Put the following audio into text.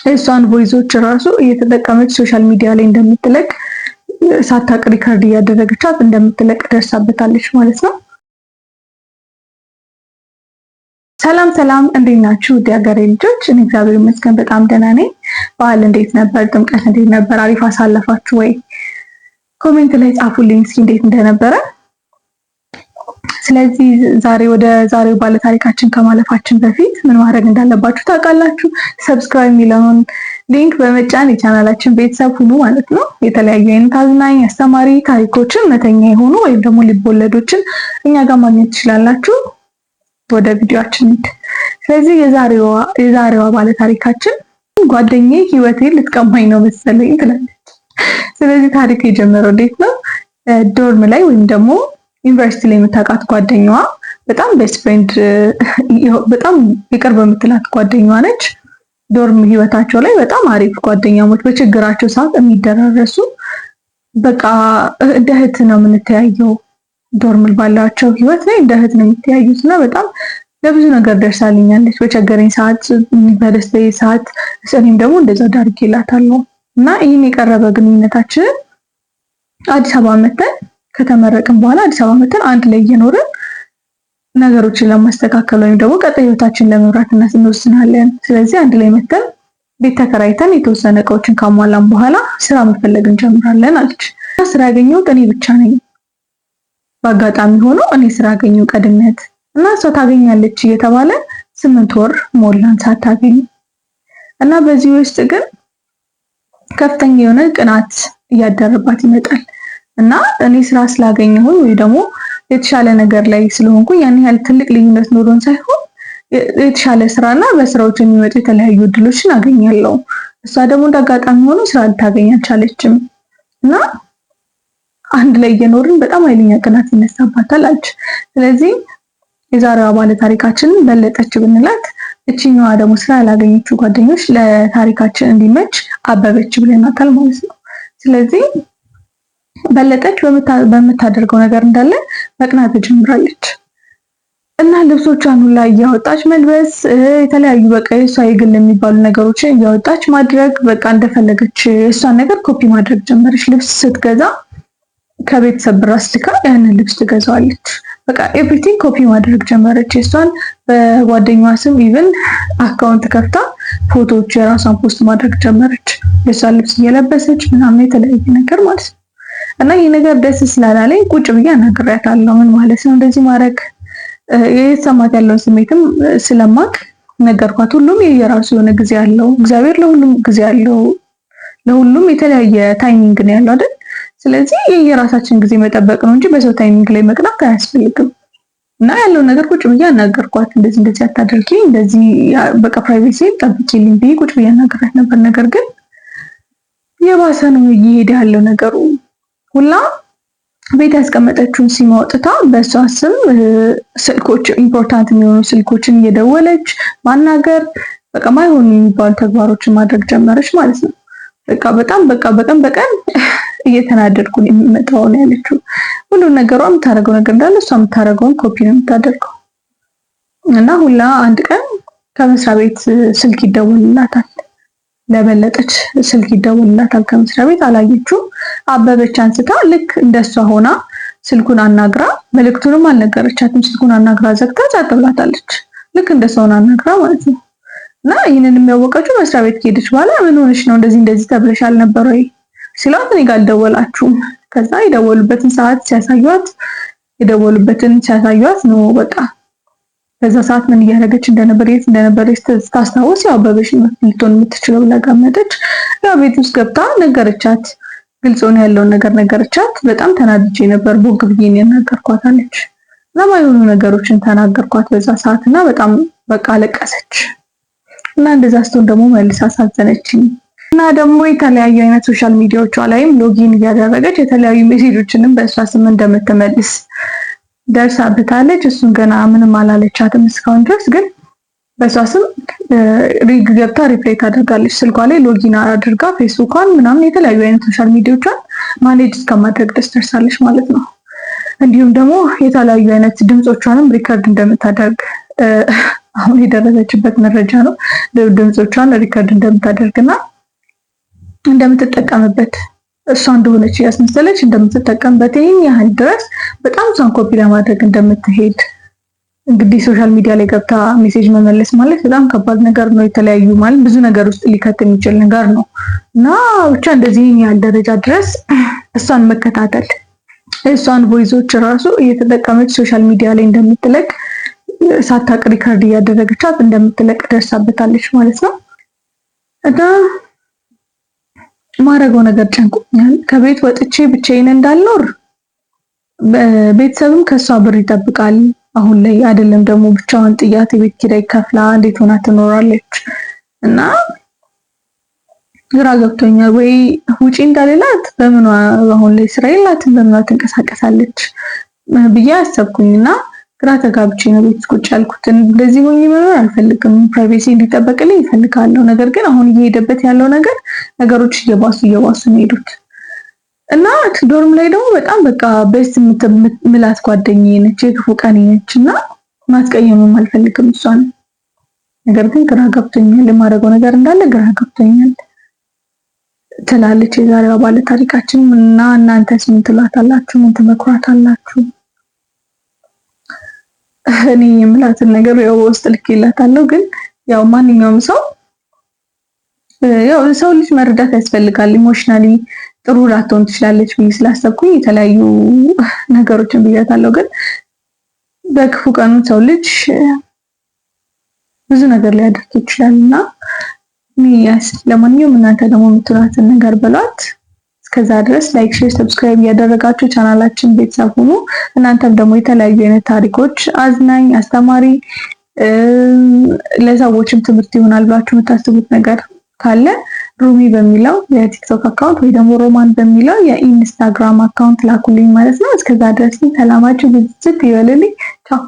የእሷን voice ኦች ራሱ እየተጠቀመች social media ላይ እንደምትለቅ፣ ሳታቅ record እያደረገቻት እንደምትለቅ ደርሳበታለች ማለት ነው። ሰላም ሰላም፣ እንዴት ናችሁ? ውድ የሀገሬ ልጆች፣ እኔ እግዚአብሔር ይመስገን በጣም ደህና ነኝ። በዓል እንዴት ነበር? ጥምቀት እንዴት ነበር? አሪፍ አሳለፋችሁ ወይ? Comment ላይ ጻፉልኝ እስኪ እንዴት እንደነበረ። ስለዚህ ዛሬ ወደ ዛሬው ባለ ታሪካችን ከማለፋችን በፊት ምን ማድረግ እንዳለባችሁ ታውቃላችሁ። Subscribe የሚለውን link በመጫን የቻናላችን ቤተሰብ ሁኑ ማለት ነው። የተለያዩ አይነት አዝናኝ፣ አስተማሪ ታሪኮችን፣ እውነተኛ የሆኑ ወይም ደግሞ ልቦለዶችን እኛ ጋር ማግኘት ትችላላችሁ። ወደ ቪዲዮአችን። ስለዚህ የዛሬዋ ባለ ታሪካችን "ጓደኛዬ ህይወቴን ልትቀማኝ ነው መሰለኝ" ትላለች። ስለዚህ ታሪክ የጀመረው እንዴት ነው? Dorm ላይ ወይም ደግሞ ዩኒቨርሲቲ ላይ የምታውቃት ጓደኛዋ፣ በጣም best friend፣ በጣም የቅርብ የምትላት ጓደኛዋ ነች። Dorm ህይወታቸው ላይ በጣም አሪፍ ጓደኛሞች፣ በችግራቸው ሰዓት የሚደራረሱ፣ በቃ እንደ እህት ነው የምንተያየው። Dorm ባላቸው ህይወት ላይ እንደ እህት ነው የሚተያዩት እና በጣም ለብዙ ነገር ደርሳልኛለች። በቸገረኝ ሰዓት፣ በደስታዬ ሰዓት እኔም ደግሞ እንደዛ ዳርጌላታለሁ እና ይህን የቀረበ ግንኙነታችንን አዲስ አበባ መተን፣ ከተመረቅን በኋላ አዲስ አበባ መተን አንድ ላይ እየኖርን ነገሮችን ለማስተካከል ወይም ደግሞ ቀጣይ ህይወታችንን ለመምራት እንወስናለን። ስለዚህ አንድ ላይ መተን ቤት ተከራይተን የተወሰነ እቃዎችን ካሟላን በኋላ ስራ መፈለግ እንጀምራለን አለች። ስራ ያገኘሁት እኔ ብቻ ነኝ። በአጋጣሚ ሆኖ እኔ ስራ ያገኘው ቀድሜያት እና እሷ ታገኛለች እየተባለ 8 ወር ሞላን ሳታገኝ። እና በዚህ ውስጥ ግን ከፍተኛ የሆነ ቅናት እያደረባት ይመጣል። እና እኔ ስራ ስላገኘሁኝ ወይ ደግሞ የተሻለ ነገር ላይ ስለሆንኩኝ ያን ያህል ትልቅ ልዩነት ኖሮን ሳይሆን የተሻለ ስራና በስራዎች የሚመጡ የተለያዩ እድሎችን አገኛለሁ። እሷ ደግሞ እንደ አጋጣሚ ሆኖ ስራ ልታገኝ አልቻለችም እና አንድ ላይ እየኖርን በጣም ኃይለኛ ቅናት ይነሳባታል አለች። ስለዚህ የዛሬዋ ባለ ታሪካችንን በለጠች ብንላት፣ እችኛዋ ደግሞ ስራ ያላገኘችው ጓደኞች ለታሪካችን እንዲመች አበበች ብለናታል ማለት ነው። ስለዚህ በለጠች በምታደርገው ነገር እንዳለ መቅናት ትጀምራለች እና ልብሶቿን ሁላ እያወጣች መልበስ፣ የተለያዩ በቃ የእሷ የግል የሚባሉ ነገሮችን እያወጣች ማድረግ፣ በቃ እንደፈለገች የእሷን ነገር ኮፒ ማድረግ ጀመረች። ልብስ ስትገዛ ከቤተሰብ ብር አስልካ ያንን ልብስ ትገዛዋለች። በቃ everything copy ማድረግ ጀመረች። የእሷን በጓደኛዋ ስም even account ከፍታ ፎቶዎች የራሷን post ማድረግ ጀመረች። የእሷን ልብስ እየለበሰች ምናምን የተለያየ ነገር ማለት ነው። እና ይህ ነገር ደስ ስላላለኝ ቁጭ ብዬ አናግሬያታለሁ። ምን ማለት ነው እንደዚህ ማድረግ? የተሰማት ያለውን ስሜትም ስለማቅ ነገርኳት። ሁሉም የየራሱ የሆነ ጊዜ አለው። እግዚአብሔር ለሁሉም ጊዜ አለው። ለሁሉም የተለያየ timing ነው ያለው አይደል? ስለዚህ የየራሳችን ጊዜ መጠበቅ ነው እንጂ በሰው timing ላይ መቅናት አያስፈልግም። እና ያለውን ነገር ቁጭ ብዬ አናገርኳት። እንደዚህ እንደዚህ አታድርጊ፣ እንደዚህ በቃ privacy ጠብቂልኝ ብዬ ቁጭ ብዬ አናገራት ነበር። ነገር ግን የባሰ ነው እየሄደ ያለው ነገሩ። ሁላ ቤት ያስቀመጠችውን ሲም አውጥታ በእሷ ስም ስልኮች፣ important የሚሆኑ ስልኮችን እየደወለች ማናገር፣ በቃ ማይሆኑ የሚባሉ ተግባሮችን ማድረግ ጀመረች ማለት ነው። በቃ በጣም በቃ በቀን በቀን እየተናደድኩ ነው የሚመጣው ነው ያለችው። ሁሉን ነገሯ የምታደርገው ነገር እንዳለ እሷ የምታደርገውን ኮፒ ነው የምታደርገው። እና ሁላ አንድ ቀን ከመስሪያ ቤት ስልክ ይደወልላታል። ለበለጠች ስልክ ይደወልላታል ከመስሪያ ቤት፣ አላየችውም። አበበች አንስታ ልክ እንደሷ ሆና ስልኩን አናግራ፣ መልእክቱንም አልነገረቻትም። ስልኩን አናግራ ዘግታ ጸጥ ብላታለች። ልክ እንደሷ ሆና አናግራ ማለት ነው። እና ይህንን የሚያወቀችው መስሪያ ቤት ከሄደች በኋላ ምን ሆነሽ ነው፣ እንደዚህ እንደዚህ ተብለሻል ነበር ወይ ሲሏት እኔ ጋር አልደወላችሁም። ከዛ የደወሉበትን ሲያሳዩት ነው በቃ በዛ ሰዓት ምን እያደረገች እንደነበር፣ የት እንደነበረች ስታስታውስ ያው አበበች ልትሆን የምትችለው ብላ ገመተች። ያው ቤት ውስጥ ገብታ ነገረቻት። ግልጽ ሆነ ያለውን ነገር ነገረቻት። በጣም ተናድጄ ነበር፣ ቦግ ብዬ ነው ያናገርኳት አለች። እና ማይሆኑ ነገሮችን ተናገርኳት በዛ ሰዓት እና በጣም በቃ አለቀሰች። እና እንደዛ ስትሆን ደግሞ መልሳ አሳዘነችኝ። እና ደግሞ የተለያዩ አይነት social media ዎቿ ላይም login እያደረገች የተለያዩ message ኦችንም በእሷ ስም እንደምትመልስ ደርሳብታለች። እሱን ገና ምንም አላለቻትም እስካሁን ድረስ፣ ግን በእሷ ስም ሪግ ገብታ reply ታደርጋለች። ስልኳ ላይ login አድርጋ ፌስቡኳን ምናምን የተለያዩ አይነት social media ዎቿን manage እስከማድረግ ድረስ ደርሳለች ማለት ነው። እንዲሁም ደግሞ የተለያዩ አይነት ድምፆቿንም record እንደምታደርግ አሁን የደረሰችበት መረጃ ነው። ድምፆቿን record እንደምታደርግና እንደምትጠቀምበት፣ እሷ እንደሆነች እያስመሰለች እንደምትጠቀምበት፣ ይህን ያህል ድረስ በጣም እሷን ኮፒ ለማድረግ እንደምትሄድ። እንግዲህ social media ላይ ገብታ message መመለስ ማለት በጣም ከባድ ነገር ነው። የተለያዩ ማለት ብዙ ነገር ውስጥ ሊከት የሚችል ነገር ነው። እና ብቻ እንደዚህ ያህል ደረጃ ድረስ እሷን መከታተል፣ እሷን voice ኦች ራሱ እየተጠቀመች social media ላይ እንደምትለቅ፣ ሳታቅ record እያደረገቻት እንደምትለቅ ደርሳበታለች ማለት ነው። እና ማረገው ነገር ጨንቆኛል። ከቤት ወጥቼ ብቻዬን እንዳልኖር ቤተሰብም ከእሷ ብር ይጠብቃል። አሁን ላይ አይደለም ደግሞ ብቻዋን ጥያት የቤት ኪራይ ከፍላ እንዴት ሆና ትኖራለች? እና ግራ ገብቶኛል። ወይ ውጪ እንዳልላት በምኗ፣ አሁን ላይ ስራ የላትም፣ በምኗ ትንቀሳቀሳለች ብዬ አሰብኩኝ እና ግራ ተጋብቼ ነው ቤት ቁጭ ያልኩት። እንደዚህ ሆኜ መኖር አልፈልግም። Privacy እንዲጠበቅልኝ እፈልጋለሁ። ነገር ግን አሁን እየሄደበት ያለው ነገር ነገሮች እየባሱ እየባሱ ነው የሄዱት። እና dorm ላይ ደግሞ በጣም በቃ best ምላት ጓደኛዬ ነች፣ የክፉ ቀኔ ነች እና ማስቀየምም አልፈልግም እሷን። ነገር ግን ግራ ገብቶኛል፣ የማደርገው ነገር እንዳለ ግራ ገብቶኛል ትላለች የዛሬዋ ባለ ታሪካችን። እና እናንተስ ምን ትሏታላችሁ? ምን ትመክሯታላችሁ? እኔ የምላትን ነገር ያው ውስጥ ልኬላታለሁ። ግን ያው ማንኛውም ሰው፣ ያው ሰው ልጅ መረዳት ያስፈልጋል። Emotionally ጥሩ ላትሆን ትችላለች ብዬ ስላሰብኩኝ የተለያዩ ነገሮችን ብያታለሁ። ግን በክፉ ቀኑ ሰው ልጅ ብዙ ነገር ሊያደርግ ይችላል። እና ለማንኛውም እናንተ ደግሞ የምትሏትን ነገር በሏት። እስከዛ ድረስ like፣ share፣ subscribe እያደረጋችሁ ቻናላችን ቤተሰብ ሁኑ። እናንተም ደግሞ የተለያዩ አይነት ታሪኮች አዝናኝ፣ አስተማሪ፣ ለሰዎችም ትምህርት ይሆናል ብላችሁ የምታስቡት ነገር ካለ ሩሚ በሚለው የቲክቶክ account ወይ ደግሞ ሮማን በሚለው የኢንስታግራም account ላኩልኝ ማለት ነው። እስከዛ ድረስ ሰላማችሁ ብዝት ይበልልኝ። ቻው።